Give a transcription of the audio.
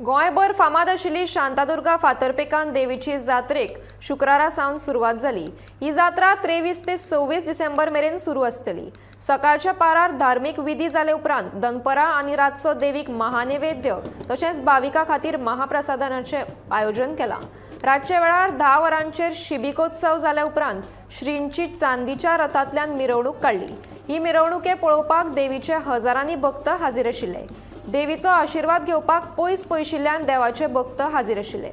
गोंयभर फामाद आशिल्ली शांतादुर्गा फातर्पेकान देवीची जात्रेक शुक्रारा सावन सुरवात जाली. ही जात्रा 23 ते 26 डिसेंबर मेरेन सुरू आसतली. सकाळच्या पारार धार्मीक विधी जाले उपरांत दनपरां आनी रातचो देवीक महानैवेद्य तशेंच भाविकां खातीर महाप्रसादाचें आयोजन केलां. रातच्या वेळार 10 वरांचेर शिबिकोत्सव जाल्या उपरांत श्रींची चांदीच्या रथांतल्यान मिरवणूक काडली. ही मिरवणुके पळोवपाक देवीचे हजारांनी भक्त हाजीर आशिल्ले. देवीचो आशिर्वाद घेवपाक पयस पयशिल्ल्यान देवाचे भक्त हाजीर आशिल्ले.